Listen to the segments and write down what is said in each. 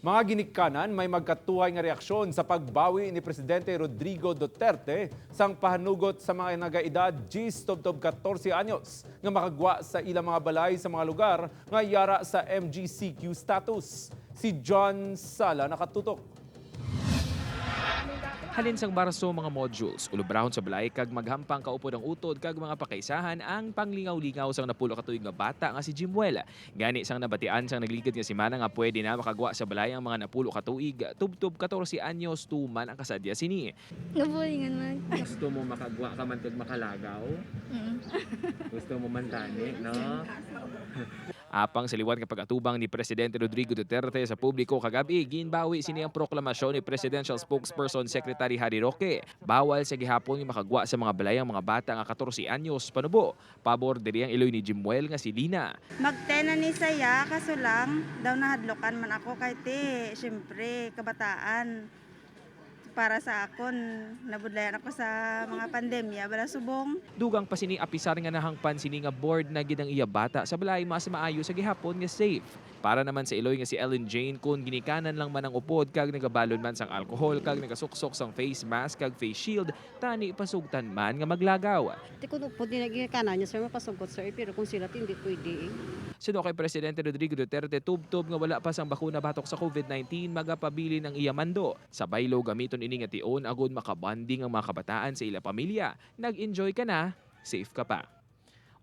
Mga ginikanan may magkatuhay nga reaksyon sa pagbawi ni Presidente Rodrigo Duterte sang pahanugot sa mga nagaedad 10 tubtob 14 anyos nga makagwa sa ilang mga balay sa mga lugar nga yara sa MGCQ status. Si John Sala nakatutok. Halin sang Marso, mga modules, ulubrahon sa balay kag maghampang kaupod ang utod kag mga pakaisahan ang panglingaw-lingaw sang 10 ka tuig nga bata nga si Jimuel. Gani sang nabatian sang nagligad nga semana nga pwede na makagwa sa balay ang mga 10 ka tuig, tubtob 14 anyos, tuman ang kasadya sini. Nabulingan man. Gusto mo makagwa ka man kag makalagaw? Mm. Gusto mo man tani, no? Apang sa liwat nga pag-atubang ni Presidente Rodrigo Duterte sa publiko kagabi, ginbawi sini ang proklamasyon ni Presidential Spokesperson Secretary Harry Roque. Bawal sa gihapon nga makagwa sa mga balay ang mga bata nga 14 anyos panubo. Pabor diri ang iloy ni Jimuel nga si Lina. Magtena ni saya, kaso lang daw nahadlokan man ako kay ti, syempre kabataan. Para sa akon, nabudlayan ako sa mga pandemya, bala subong. Dugang pa sini apisar nga nahangpan sini nga board na gid ang iya bata sa balay, mas maayo sa gihapon nga safe. Para naman sa iloy nga si Ellen Jane, kung ginikanan lang man ang upod kag nagabalon man sang alkohol kag nagasuksok sang face mask kag face shield, tani pasugtan man nga maglagaw. Ti kung upod ni nagikanan niya, sir, mapasugod, sir, pero kung sila ti, hindi pwede eh. Sino kay Presidente Rodrigo Duterte, tubtob nga wala pa sang bakuna batok sa COVID-19, magapabili ng iya mando. Sa baylo gamiton ini nga tion agud makabanding ang mga kabataan sa ila pamilya. Nag-enjoy ka na, safe ka pa.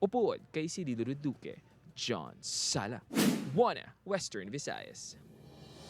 Upod kay si Dido Duque, John Sala. One Western Visayas.